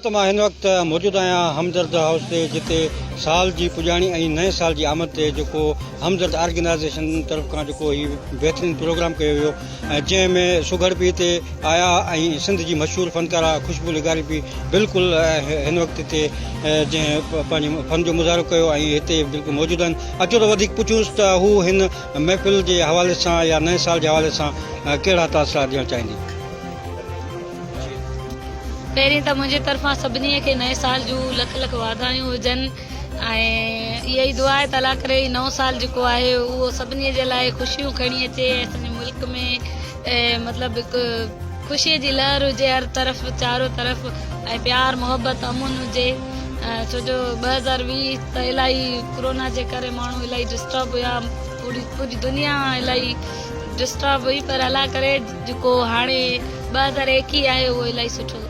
ته مان هن وقت موجود آهيان همدرد هائوس تي جتي سال جي پڄاڻي ۽ نئين سال جي آمد تي جيڪو همدرد آرگنائيزيشن طرف کان جيڪو هي بهترين پروگرام ڪيو ويو ۽ جنهن ۾ سگهڙ به هتي آيا ۽ سنڌ جي مشهور فنڪارا خوشبو لغاري به بلڪل هن وقت هتي جنهن پنهنجي فن جو مظاهرو ڪيو ۽ هتي بلڪل موجود آهن اچو ته وڌيڪ پڇونس ته هو هن محفل جي حوالي سان يا نئين سال جي حوالي سان ڪهڙا تاثرات ڏيڻ چاهيندي. پهرين ته منهنجي طرفان سڀني کي نئين سال جون لک لک واڌايون هجن ۽ اها ئي دعا آهي ته الله ڪري هي نئون سال جيڪو آهي اهو سڀني جي لاء خوشيون کڻي اچي ۽ اسان جي ملڪ ۾ مطلب هڪ خوشي جي لهر هجي هر طرف چارو طرف ۽ پيار محبت امن هجي ڇو جو 2020 ته الاهي ڪرونا جي ڪري ماڻهو الاهي ڊسٽرب هيا پوري پوري دنيا الاهي ڊسٽرب هئي پر الله ڪري جيڪو هاڻي 2021 آهي اهو الاهي سٺو.